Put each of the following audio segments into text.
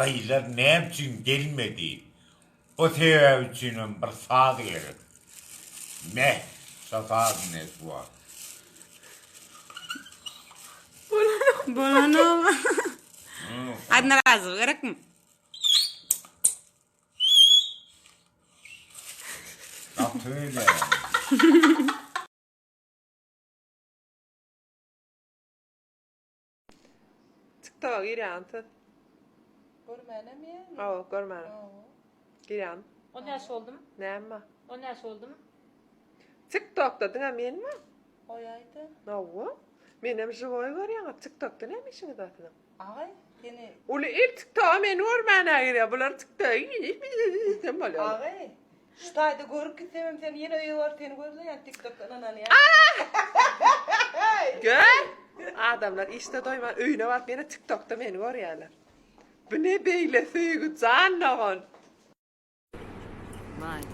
Gyzlar näme üçin gelmedi? O sebäp üçinem bir saz gerek. Meh, şo saz ine şu wagt. Bolanok. Adnarazov gerekmi? Gaty öyle. Tiktoka girýän siz. Görmänem ýa? Hawa, görmänem. Girýän. O näçe boldumy? Näme? O näçe boldumy? Tiktokda diňe menmi? Goýaýda. Hawa. Menem žiwoý görýäňiz. Tiktokda näme işiňiz bar siziň? Agay, seni Uly il tiktoka meni görmänä girýär. Bular tiktoka diýip bolýar. Agay, şu taýda görüp gitsemem sen ýene öýe baryp seni gözleýän tiktokda ynananýan. Gör! Adamlar işde doýman öýüne baryp ýene tiktokda meni görýärler. Bu ne beýle söýgi jan dogan.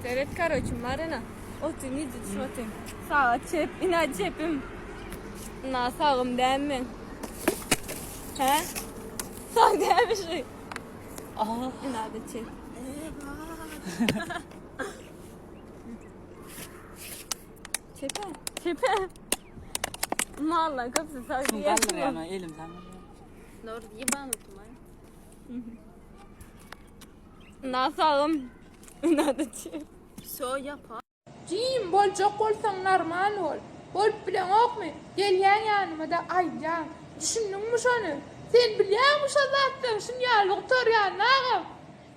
Seret karoçi Marina. Otyn gije düşüp otyn. Saga çep, ina çepim. Ina sagym däl men. Hä? Sag dälmi şu? Ina da çep. Çepe, çepe. Mallan köpüsi sag diýýär. Galdyrýan elim saňa. Dogry ýebanutmaý. Na sagym. Na da çep. Wsyo ýapa. Jim, boljak bolsaň normal bol. Bolup bileňokmy? Gelýäň ýanymada aýdýaň. Düşündiňmi şony? Sen bilýäňmi şo zatlaryň şun ýaly gutarýanyny agam?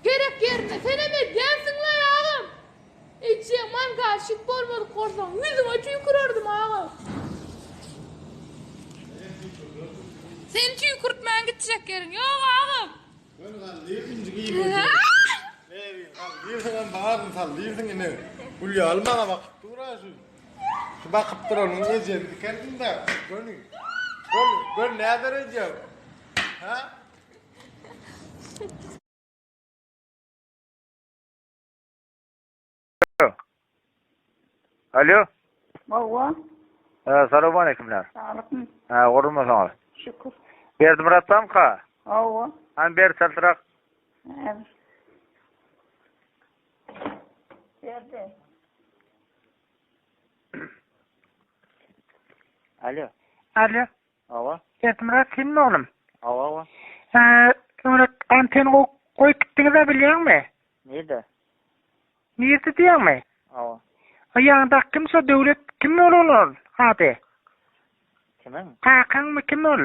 Gerek ýerinde senem edýänsiňlaý agam. Ejeň mangalşik bolmadyk bolsaň ýüzüňe tüýkürerdim agam. Sen tüýkürtmän gitjek ýeriň ýok agam. Göni galdyr inji giýmedi. Näbi galdyrsaňam baryny saldyrsyň ine. Gül ýaly maňa bakyp dur-a şu. Şu bakyp duranyň ejemi dikeldiň-dä göni. Gör, gör näder ejem. Hä? Alo. Hawa. Salowmaleýkimler. Saglykmy? Ha, gurmasaňyz. Şükür. Berdimyrat bamka? Hawa. Hany ber çaltrak. Häzir. Berdi. Alo. Alo. Hawa. Berdimyrat senmi oglum? Hawa, hawa. Hä, öňräk anten goýup gitdiňiz-ä bilýäňmi? Nirde? Nirde diýýäňmi? Hawa. A ýaňdaky kim şo Döwlet kim ol ol ady? Kimiň? Kakaňmy kim ol?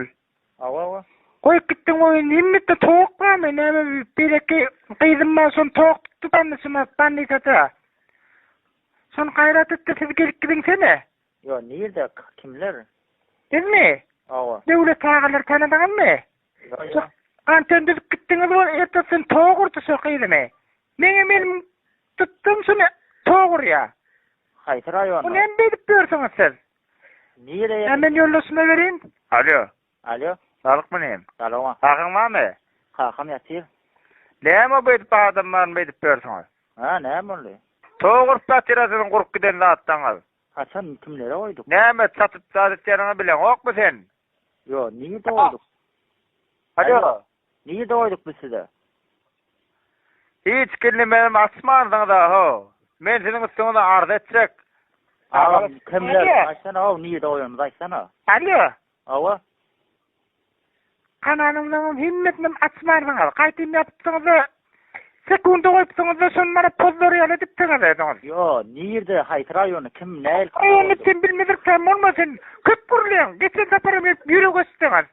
Hawa hawa. Goýup gitdiň oýun hemmede tok barmy näme beýleki gyzym bar şony tok tutdy tanşyma bolnisada. Şony gaýrat etde siz gelip gidiňsene. Ýo nirde kimler? Bizmi? Hawa. Döwlet agalary tanadyňyzmy? Ýo ýo. Anten düzüp gitdiňiz ol ertesi tok urdy şo gyzymy. Meňem elim tutdum şuny tok urýa. Haýsy raýonda? Bu näme beýdip ýörsüňiz siz? Nire Hä men ýoldaşyma bereýin. Alo. Alo. Saglykmy inim? Salowma. Kakaň barmy? Kakam ýatyr. Näme beýdip adam baryny beýdip ýörsüňiz? Hä näme boldy? Tok urup ýatyr-a siziň gurup giden zatlaryňyz. Haçan kimlere goýduk? Näme satyp zat etýäniňi bileňokmy sen? Ýo, nirde goýduk? Alo. Nirde goýduk biz size? Hiç kinnimenem açmansyňyz-a how. Men siziň üstüňize arz etjek. Agam, kimler? Aýtsana how, nirde goýanymyzy aýtsana. Alo. Hawa. Kanalyňyzyňam hemmesinem açmansyňyz. Gaýtym ýapypsyňyz-da, sekunda goýupsyňyz-da, şony mana pozzar ýaly edipsiňiz özüňiz. Ýo, nirde, haýsy raýonda, kim, nähili kanal Raýonyny goýduk? sen bilmezlikden bolma sen. Köp gürleýäň. Geçen saparam gelip ýürek açdyňyz.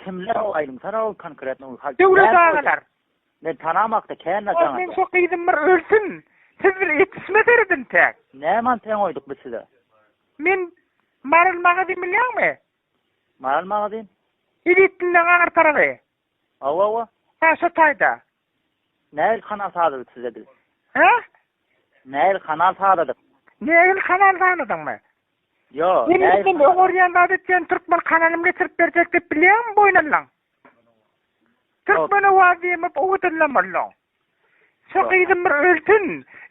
Kimler o aýdyňsana o konkretno Döwlet agalar. Men tanamakda kände jaň Men şo gyzym bir ölsün. Siz bir etişme seredin täk. Näme anten goýduk biz size? Men Maral magazin bilýäňmi? Maral magazin? Elitlileň aňyr tarapy. Hawa hawa. Hä şo taýda. Nähili kanal sazladyk size biz? Hä? Nähili kanal sazladyk? Nähili kanal sazladyňmy? Ýo, Sen bizden oňarýan zat etýän türkmen kanalym getirip berjek diýip bilýäňmi boýun aldyň? Türkmen owaz diýmip owadanlam bolduň. Şo gyzym bir ölsün,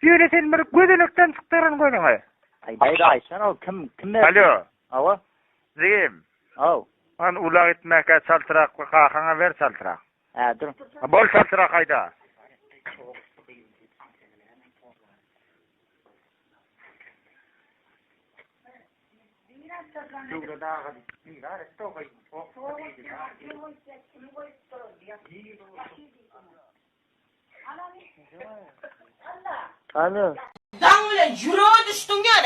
ýöne sen bir gözenekden çykdyryn gözüňi. Aý daýza aýtsana ol kim kim berdi? Alo. Hawa. Jigim. Haw. Hany ulag etmäkä çaltrak bir kakaňa ber çaltrak. Hä, dur. Bol çaltrak haýda. Alo. Daň bilen ýürege düşdüň ýa.